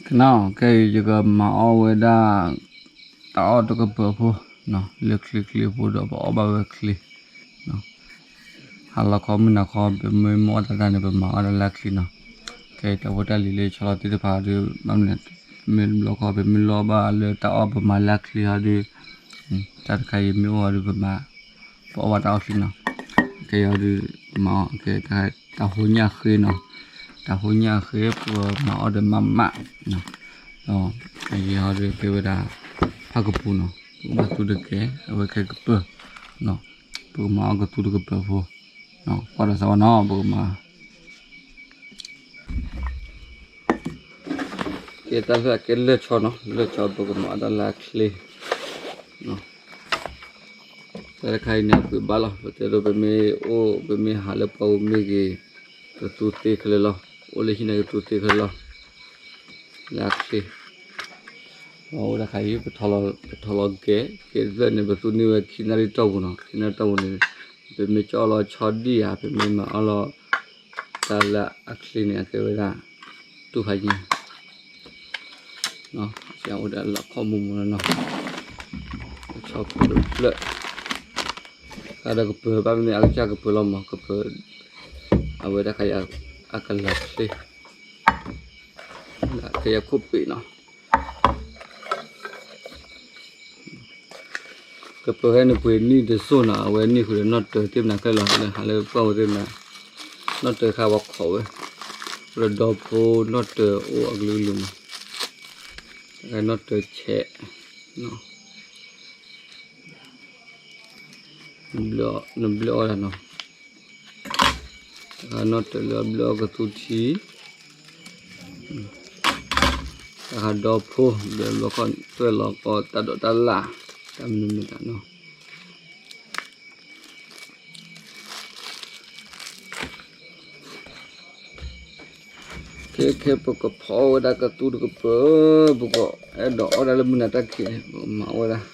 ကနီၤ ခဲအံၤယကမၤအီၣ်ဝဲဒၣ် တၢ်အီၣ်တကပၤဖိ လၢချ့ချ့ဖိဒီး ပအီၣ်ဘၣ်ဝဲချ့ ဟါလီၤခီမုၢ်နၤခီ ပမ့ၢ်မ့ၢ်အီၣ်တၢ်တၢ်န့ၣ် ပမၤအီၣ်ဒၣ်လၢချ့နီၤ. ခဲအံၤတၢ်ဖိတၢ်လံၤလၢဆီလီၤသ့ၣ်တဖၣ်ဒီး ဘၣ်မနုၤ မ့ၢ်ဘျီခီ ပမ့ၢ်လီၢ်ဘၣ်လၢတၢ်အီၣ် ပမၤလၢချ့ဟီဒီး တၢ်တခါအံၤမ့ၢ်အိၣ်ဟီဒီး ပမၤ ပအီၣ်ဘၣ်တၢ်အီၣ်ချ့နီၤ. ခဲအံၤဒီး မၤအီၣ် ခဲ တၢ်ဟိညၣ်ဃ့နီၤ. တၢ်ဟိညၣ်ဃ့ ပမၤအီၣ်ဒီးမးမး ဒီး အယံၤဟီဒီးကဲဝဲဒၣ် ဖၣ်ကပူၤနီၤ. ပကဘၣ်သူတကဲ အဝဲခဲကပၤ ပကမၤအီၣ်ကသူတကပၤဖိ ကွၢ်ဒီးစးဝါနီၤ ပကမၤ ကဲတၢ်လၢကဲလၢၢ်ဆီနီၤ လၢၢ်ဆီ ပကမၤအီၣ်တၢ်လၢအချ့ တၢ်တခါအံၤန့ၣ် အပှ့ၤဘၣ်လီၤ. ပတဲဒိး ပမ့ၢ်အိၣ် ပမ့ၢ်ဟးလၢပှၢ်ပူၤမ့ၢ်ဂ့ၤ ကသူသ့ခဲလၢာ်လီၤ. အိၣ်လၢဟံၣ်န့ၣ်ကသူသ့ခဲလၢာ်လီၤ. လၢအချ့ အဝဲတၢ်တခါအံၤ ပထီၣ်လီၤကဲ ကဲတဖျၢၣ်န့ၣ် ပသူန့ၢ်ဝဲခံနၣ်ရံၣ်တီၢ်ပူၤနီၤ. ခံနၣ်ရံၣ်တီၢ်ပူၤန့ၣ် ပမ့ၢ်ကၠီၣ်လီၤဆီဒံၣ်ဧါ ပမ့ၢ်မၤအီၣ်လီၤ တၢ်လၢအချ့န့ၣ် အကဲဝဲဒၣ် တူၢ်ဖးညါ အိၣ်ဒၣ်လၢခီၣ်မူမူနီၤ ဆီဖိတဖျၢၣ် တၢ်ဒီးကပၤ ဘၣ်မနုၤအကစၢ်ကပၤလီၤမး ကပၤ အဝဲတၢ်ခါအံၤ အကလၤချ့ ကယၤခိၣ်ပ့ၤနီၤ ကပၤဟဲနပှ့ၤနံၣ်တစိၢ်နီၤ အဝဲနံၣ်ဃုာ်ဒီးနီၣ်တၢၤသ့ၣ်မနၤခဲလၢာ်လီၤ လၢဟးလၢပှၢ်ဝဲသ့ၣ်မနၤ နီၣ်တၢၤခါဝဲခိးဝဲ ဒီးဒီဖိနီၣ်တၢၤအိၣ်အကလုာ်ကလုာ်မး နီၣ်တၢၤဆဲး နဘျၢအီၣ်တၢ်နီၤ တၢ်ခါနီၣ်တၢၤလၢအဘျၢအီၣ်ကသူထံ တၢ်ခါဒီဖိ ဘျၢဘျီခီၣ် သွဲၣ်လီၤကီတၢ်ဒိးတၢ်လၢ် တၢ်မနုၤမတၤနီၤ ခဲခဲပကဖီဝဲဒၣ်ကသူတကပၤ ပကအဲၣ်ဒိးအီၣ်ဒၣ်လၢမုၢ်နၤတၢ်ခံး ပကမၤဝဲဒၣ်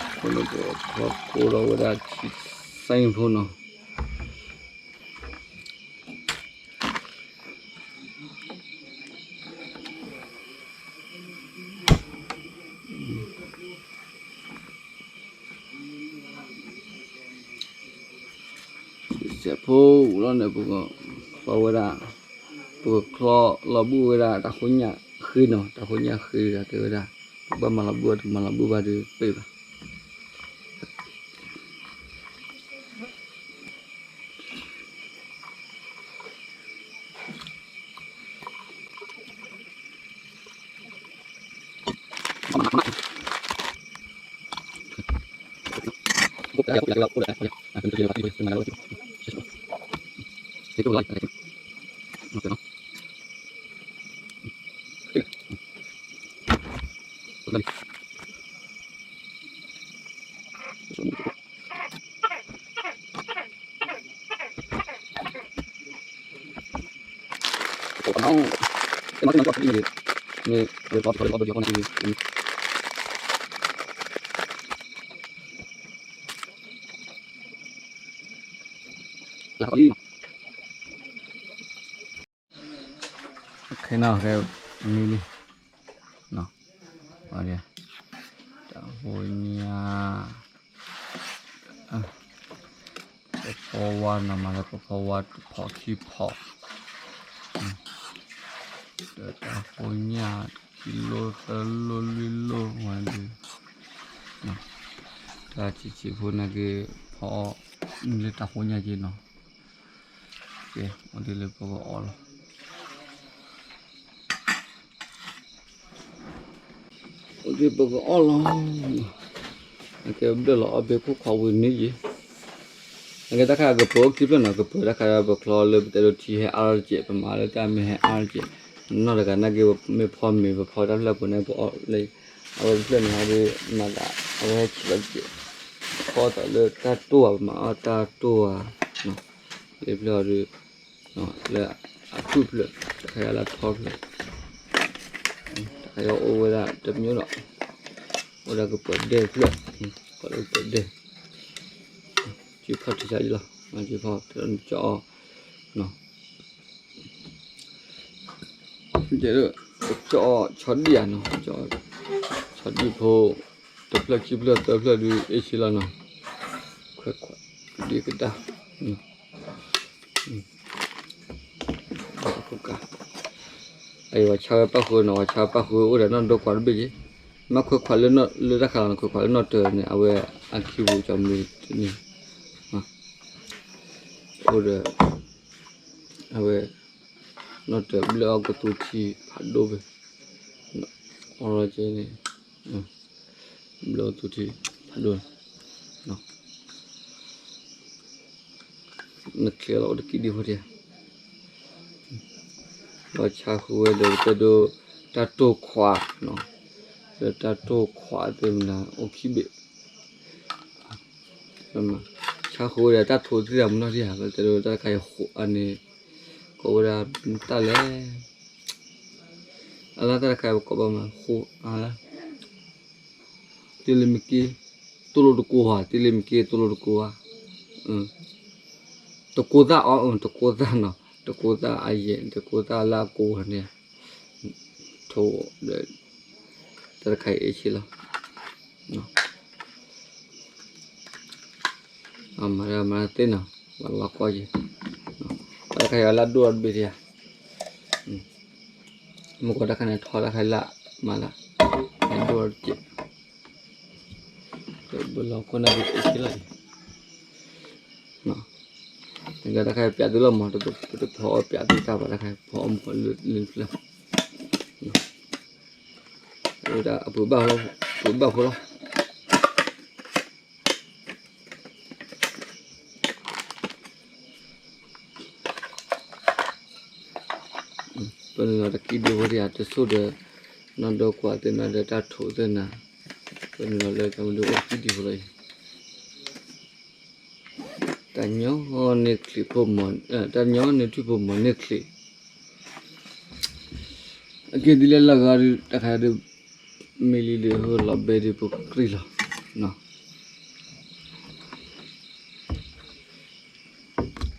အဃိန့ၣ်ပကဖီကိၢ်ဒီးဝဲဒၣ်ဆံးစဲဖိနီၤ ဆံးစဲဖိလီၤန့ၣ် ပကဖီဝဲဒၣ် ပကချီလီၤဘုၣ်ဝဲဒၣ်တၢ်ဃိညၣ်ဃ့နီၤ တၢ်ဃိညၣ်ဃ့ဒီးတဲဝဲဒၣ် ပဘၣ်မၤလီၤဘုၣ်အီၤ တမၤလီၤဘုၣ်ဘၣ်ဒီးပ့ၢ်ဘၣ် ခဲနီၤ ခဲမံလံ တၢ်ဟိညၣ် ပဖီဝါနီၤ မၤလၢပဖီဝါတဖီခံဖီ ဒီးတၢ်ဟိညၣ် ခံလိၢ်သၢလိၢ်လွံၢ်လိၢ်ဝဲဒၣ် တၢ်ဆံးဆံးဖိန့ၣ်က့ၤ ဖီအီၣ်လၢတၢ်ဟိညၣ်က့ၤနီၤ ကဲ အိၣ်ဒ်လၢပကအီၣ်လီၤ အိၣ်ဒ်ပကအီၣ်လီၤ အကဲဘျၢၣ်လီၤအီၣ်ဘ့ၣ်ခိၣ်ခွါဝံၤန့ၣ်ယံၤ အကဲတၢ်ခါကပၤအိၣ်ခံဖျၢၣ်နီၤ ကပၤတၢ်ခါပချီလၢပတဲဒိးထံဟဲအါထီၣ်တစဲး ပမၤလၢတၢ်မ့ၢ်ဟဲအါထီၣ်တစဲး နီၢ်တဂၤနာ်က့ၤ မ့ၢ်ဖီမ့ၤ ပဖီတၢ်ဖျၢၣ်ပူၤန့ၣ် ပအီၣ်လၢ အဝဲတဖျၢၣ်န့ၣ်ဟီဒီး မၤသး အဝဲဟဲဆံးလီၤတစဲး ဖီသးလၢတၢ်တိၢ်ဧါ ပမၤအီၣ်တၢ်တိၢ်ဧါ လၢဖျၢၣ်အီၤဒီး လၢအထူၣ်ဖျၢၣ် တၢ်ခါယါလၢအထီဖျၢၣ် တၢ်ခါယါအိၣ်ဝဲဒၣ်တမျိုးဒီး အိၣ်ဒၣ်ကပၤဒဲၣ်ဖျၢၣ် ကပၤဒဲၣ် က့ၤဖီၣ်ထံဆါအံၤလီၤ, က့ၤဖီၣ်တဲလီၤနကၠီအီၣ်, ကၠီအီၣ်ဆီဒံၣ်ဧါနီၤ, ဆီဒံၣ်ဖိ, တဖျၢၣ်ခံဖျၢၣ်သၢဖျၢၣ်ဒုးအ့ၣ်ဆ့လီၤနီၤ, ခွဲးခွး, ကဒံကဒါ, အဝဲဆါဝဲပၣ်ဃုာ်နီၤ, ပှၤဆါဝဲပၣ်ဃုာ်အိၣ်ဒီးနီၢ်ဒိကွၢ်တဘ့ၣ်က့ၤ, မ့ၢ်ခွဲးခွးလၢတၢ်ခါလီၤနီၤ, ခွဲးခွးလၢနီၢ်တၢၤန့ၣ် အဝဲအခံပူၤကၠီမုၢ်တန့ၢ်, အိၣ်ဒီး အဝဲ နီၢ်တၢၤဘျၢၣ်အီၣ်ကသူထံဖးဒိၣ်ဖဲ, အီလီၤက့န့ၣ် ဘျၢၣ်အီၣ်ကသူထံဖးဒိၣ်, နချ့လီၤအိၣ်တကံၢ်ဒံဖိဒံ, ဒီးဆါဃုာ်ဝဲဒီးတဲဒိ တၢ်တိၢ်ခွး, လၢတၢ်တိၢ်ခွးသ့ၣ်မနၤအိၣ်ခံဘ့ၣ် ဆါဃိဝဲဒီးတၢ်ထိးသ့ၣ်တဖၣ်မနီၢ်ဒံးဧါ, ပတဲဒိတၢ်တခါအံၤဃိးအန့ၣ်, ကိးဝဲဒၣ်တၢ်လဲၣ်, အလၢတၢ်တခါအံၤပကိးဘၣ်မးဃိးအလၢ, တ့လ့မ့ၢ်က့, တိၢ်လိာ်တကိးဧါ, တ့လ့မ့ၢ်က့ တိၢ်လိာ်တကိးဧါ, တကိးသၣ်အီ, တကိးသၣ်နီၤ, တကိးသၣ်အယဲၢ်, တကိးသၣ်လၢအကိးန့ၣ်, ထိးဒီး တၢ်တခါအံၤအ့ၣ်ဆ့လီၤ, မၤမၤသ့နီၤ, ဝဲလီၤကီယဲၢ်, တၢ်တခါအံၤလၢဒိၣ်အီၤတဘ့ၣ်ထံဧါ, မ့ၢ်ကီတၢ်ခါန့ၣ်ထီတၢ်ခါလၢမၤလၢ, ဒိၣ်အီၤတက့ၢ်, ဘၣ်လီၤကီနၢ်ဒုးအ့ၣ်ဆ့လီၤအံၤ တၢ်တခါအံၤပျးသုလီၤမး, တဖီအီၣ်ပျးသုတၢ်ဘၣ်တၢ်ခါအံၤ ဖီအီၣ်မူလၢလၢတဖျၢၣ်, ဝဲဒၣ်အပှ့ၤဘၣ်ဖိ, ပှ့ၤဘၣ်ဖိလီၤ, ပနုာ်လီၤတကံၢ်ဒံဖိဒံဧါ, တစိၢ်ဒီး နီၢ်ဒီကွၢ်သ့ၣ်နီၤဒီး တၢ်ထိးသ့ၣ်နၤ, ပနုာ်လီၤလၢတၢ်မနုၤအိၣ်တကံၢ်ဒံဖိလီၤအံၤ, တၢ်ညီန့ၢ်ချံးဖိမီၤ, တၢ်ညီန့ၢ်ထွံၣ်ဖိမီၤန့ၢ်ချံး, အက့ၤဒ်လဲၣ်လၢဂၤဒုး တၢ်ခါဒုး မ့ၢ်လံဒုး ဟိလီၤဘဲဒုး ပကကြံလီၤ, တၢ်ဖျၢၣ်အံၤ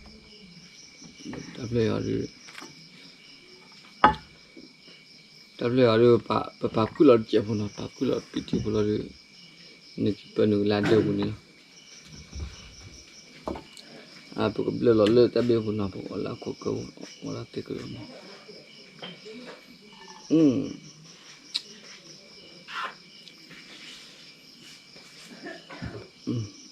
ဒုး, တၢ်ဖျၢၣ်အံၤဒုး ပပာ်ဖှိၣ်လီၤတစဲးဖိနီၤ, ပာ်ဖှိၣ်လီၤပံာ်ထံဖိလီၤဒုး, န့ၣ်ကပၢနုာ်ကလၢဒၢပူၤန့ၣ်လီၤ, ပကဘျၢလီၤလၢတၢ်ဘ့ၣ်ပူၤနီၤ, ပအီၣ်လၢခိးကၢ, အီၣ်လၢသ့ၣ်ကလၢမး, ကဘၣ်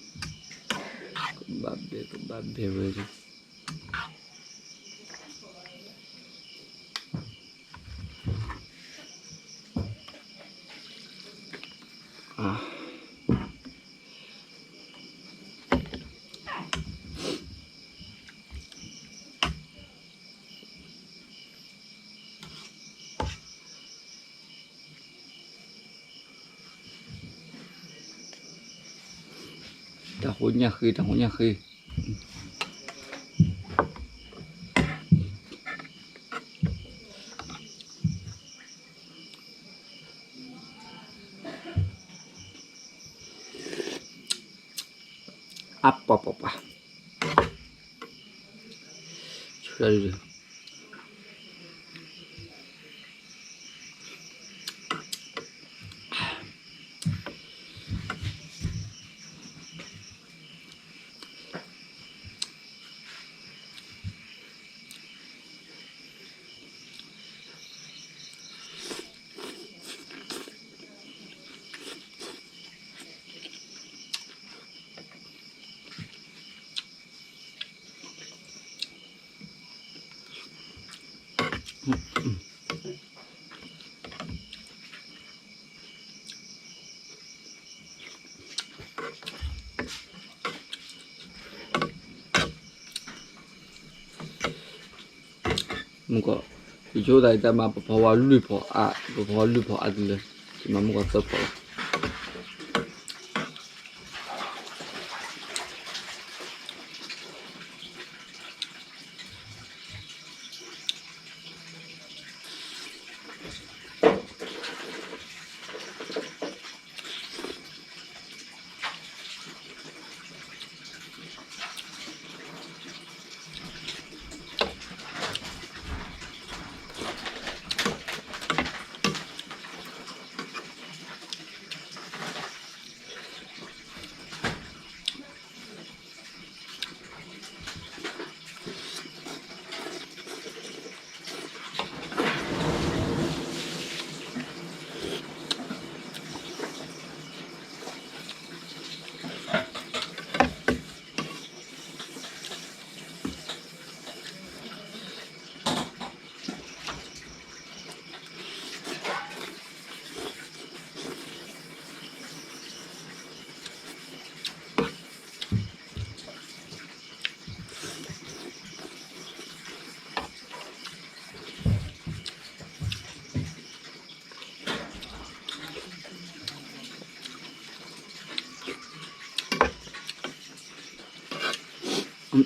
ဘဲ ကဘၣ်ဘဲဝဲဒၣ် တၢ်ဟိညၣ်ဃ့, တၢ်ဟိညၣ်ဃ့, အပှၤပှၤပှၤ, ဆူၣ်ဒၣ်ဒုး မုၢ်ကီၢ်, ယဆိသးယတၢ်မၤပဖီဝါလွံၢ်ဖီအါ, ပဖီဝါလွံၢ်ဖီအါတုၤလၢ, ယမၤမုၢ်ကီၢ်သၢဖီလီၤ. က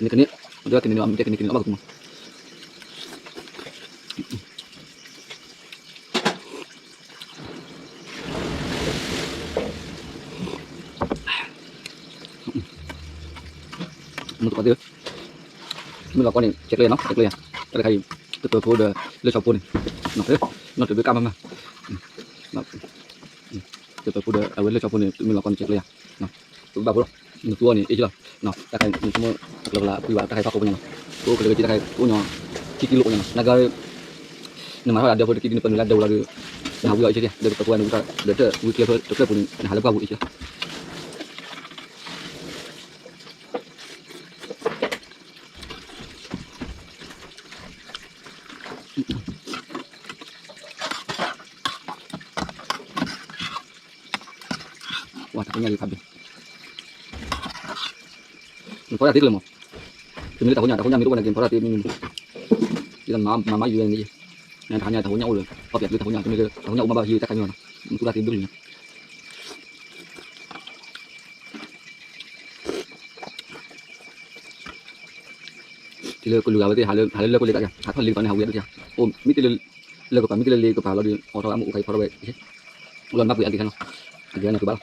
န့ၣ်ကန့ၣ်, ဒ်ကန့ၣ်န့ၣ် အမ့ၢ်ကန့ၣ်ကန့ၣ်လီၤဘၣ်ကမီၤ, မုၢ်တကီၢ်သ့ၣ်, မ့ၢ်လီၤကီန့ၣ် ကဲကျဲယၤနီၤ, ကဲကျဲယၤ, တၢ်တခါအံၤ တပၢၤဖိဒီးလၢဆီဖိန့ၣ်, နီၢ်တဘ့ၣ်ကၣ်မးမး, တပၢၤဖိဒီးအဝဲလၢဆီဖိန့ၣ် မ့ၢ်လီၤကီန့ၣ် ကဲကျဲယၤ, ပဘၣ်ဖိလီၤ, နသူအီၤန့ၣ် အ့ၣ်လီၤ, တၢ်ခါအံၤ နဆိကမိၣ် တကျၢၤကလးကွံဘၣ် တၢ်ခါအံၤဖးခိၣ်ဖိညါလီၤ, အိၣ်ကလၢကက့ တၢ်ခါအံၤ အိၣ်ညီထံကံလိာ်ညါလီၤ, နဂၤ နမၤထီၣ်ဒၣ်ဒၢဖိတကံဒ်နပၢနုာ်လၢဒၢဝဲလီၤဒီး နဟးဝံအီၤအ့ၣ်ဆ့, ဒီးတပၢၤဖိဝဲနဝံထီၣ်ဒီးတၢ်ဝံကျဲဖျၢၣ်တဖျၢၣ်ပူၤန့ၣ် နဟးလၢပှၢ်ပူၤအ့ၣ်ဆ့လီၤ. ဝဲတၢ်ဖိညၣ်လံဖးဘ့ၣ်, နဖီတၢ်သ့ကျၢၤမး, တမ့ၢ်လၢတၢ်ဖိညၣ် တၢ်ဖိညၣ်မ့ၢ်တအိၣ်ဘၣ်န့ၣ် က့ၤဖီတၢ်သ့မ့ၢ်မ့ၢ်မး, ဒ်သိးမၤမၤယုၢ်ဝဲန့ၣ်, တၢ်ဟါညါတၢ်ဖိညၣ်အိၣ်လၢ ဖီပၠးတုၤတၢ်ဖိညၣ် တမ့ၢ်လၢတၢ်ဖိညၣ်အိၣ်မးဘၣ်ဟံးတၢ်ခါမ့ၢ်နီၤ, မသူတၢ်သ့ဘျုးလံနီၤ. တုၤလၢကလူၤဂၤဝဲသ့ၣ် ဟးလၢလၢပှဲၤလ့တၢ်ယၤ ဟးထီၣ်လ့ကပၤန့ၣ် ဟးဝံၤဒၣ်တၢ်ယၤ, အိၣ်မ့ၢ်တလၢလၢကပၤ မ့ၢ်တလၢလ့ကပၤလီၤဒီး အိးထီၣ်အမူအိၣ်ခါအံၤဖီထီၣ်ဝဲ, အိၣ်လီၤနဘၣ်ပှ့ၤအက့ၤခါနီၤ, အကဲနၤကဘၣ်လီၤ,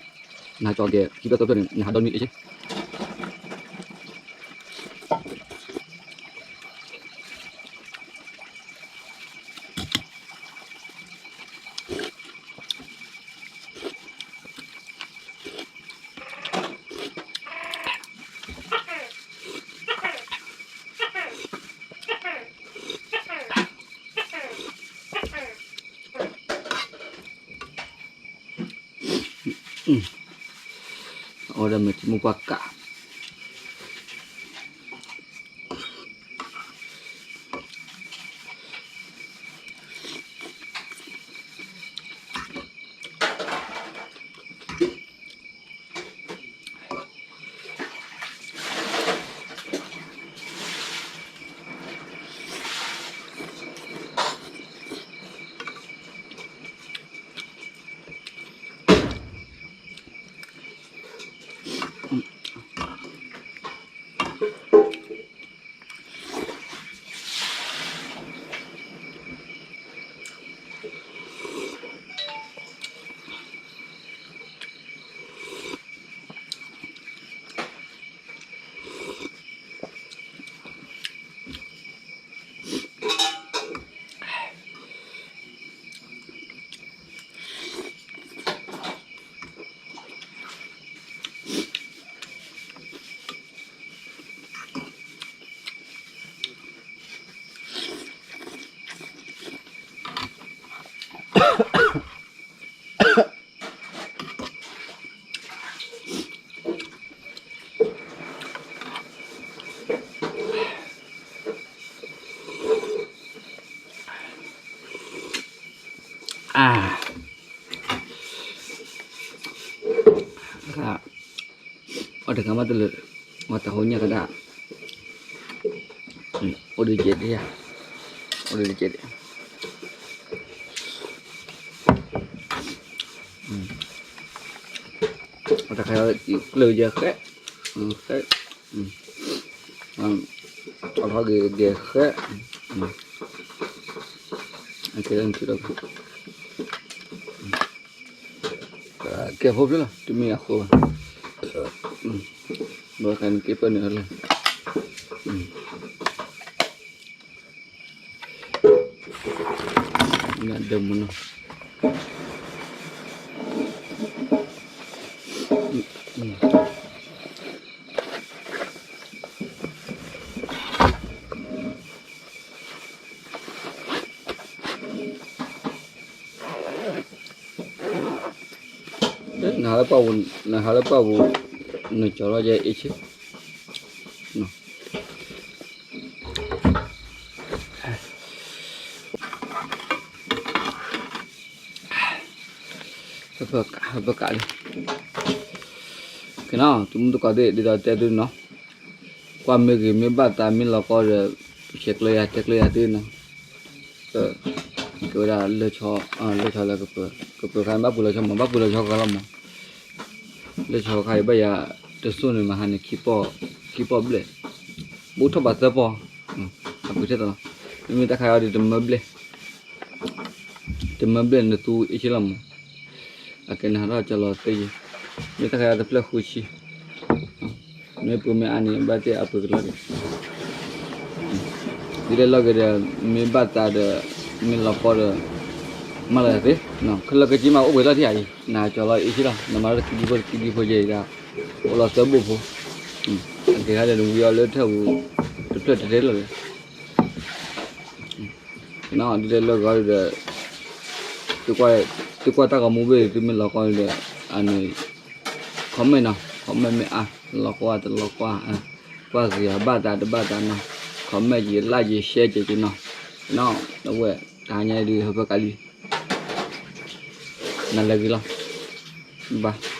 နဟးကၠီကဲၤခံဖျၢၣ်သၢဖျၢၣ်န့ၣ် နဟးဒီနွံအ့ၣ်ဆ့ အီၣ်ဒီးမဲာ်ထံမိၢ်ပှၢ်ကး အီၣ်တဂၤမးတလၢာ်, မၤတၢ်ဟိညၣ်ကဒၣ်, အိၣ်ဒုးကဲးဒံးဧါ, အိၣ်ဒုးကဲးဒံး, အတၢ်ခါကျၢၢ်ယဲၢ်ဃဲ, ဃဲ, အထီၣ်ဂ့ၤဒဲးဃဲ, အကဲလၢနထံၣ်ဒီး ကဲဖိဖျိလီၤ တမ့ၢ်အဃိဘၣ်, ဘၣ်ဃးနက့ပၢၢ်န့ၣ်လီၤ, နဒၢမနီၤ. နဟးလၢပှၢ်ပူၤ, နဟးလၢပှၢ်ပူၤ, နကၠီၤလီၤယဲအ့ၣ်ဆ့, ဟၢဖၢကးလံ, ကနီၤ သုမုၣ်သကိးသ့ၣ် ဒ်သိးတဲသုနီၤ, ကွၢ်မ့ၢ်ဂ့ၤမ့ၢ်ဘၣ်သးမ့ၢ်လီၤကီဒီး, ဆဲးကျၢယၤ ဆဲးကျၢယၤသ့နီၤ, ကဲဝဲဒၣ်လၢ, လၢဆီလၢကပၢၤ, ကပၢၤခါန့ၣ် ဘၣ်ပှ့ၤလီၤဆီမး ဘၣ်ပှ့ၤလီၤဆီဃီလီၤမး, လၢဆီခါအံၤဘၣ်ယၤတစိၢ်န့ၣ်မးဟါန့ၣ် ခံပီၢ်ဘျဲၣ်, ဘူးထီၣ်ဘးသၢပီၢ်, အပှ့ၤထဲသိးလီၤ, မ့မ့ၢ်တၢ်ခါအံၤဒီးတမၢဘျဲၣ်, တမၢဘျဲၣ်နသူအ့ၣ်ဆ့လီၤမး, အကဲနဟးထီၣ်ကၠီလီၤသ့ယဲ, မ့ၢ်တၢ်ခါအံၤတဖျၢၣ်ဃုဆံ မ့ၢ်ပှ့ၤမ့ၢ်အါန့ၣ် ဘၣ်သ့ၣ်အပှ့ၤကလီၢ်က့ၤ, ဒ်လဲၣ်လီၢ်က့ၤဒီး, မ့ၢ်ဘၣ်သးဒီး, မ့ၢ်လီၤကီဒီး, မၤလီၤသ့, ခဲလၢာ်ကစ့မးအိၣ်ပှဲၤလီၢ်ထံဧါအံၤ နကၠီၤလီၤအ့ၣ်ဆ့လီၤ နမၤလၢတခံဒံဖိတခံဒံဖိယဲအံၤဒၣ်, အိၣ်လီၤသၢဘိၣ်ဖိ, အကဲခါဒီးနဝံအီၤလၢထၢၣ်ပူၤ, တဖျၢၣ်တတဲလီၤဒီး ဒ်လဲၣ်လၢဂီၤဒီး, သုကွၢ်တၢ်ဂီၤမူဘ့ၣ် သုမ့ၢ်လီၤကီဒီး, အန့ၣ်, comment နီၤ comment မ့ၢ်အါ, လီၤကွၢ်တလီၤကွၢ်, ကွၢ်ဂ့ၤအဘၣ်သးတဘၣ်သးနီၤ, comment က့ၤ like က့ၤ share က့ၤနီၤ, နီၤ အဝဲ, တဟါညါအံၤဒုးဟၢဖၢကးလံ, နၤလၢဂ့ၤလီၤ, bye.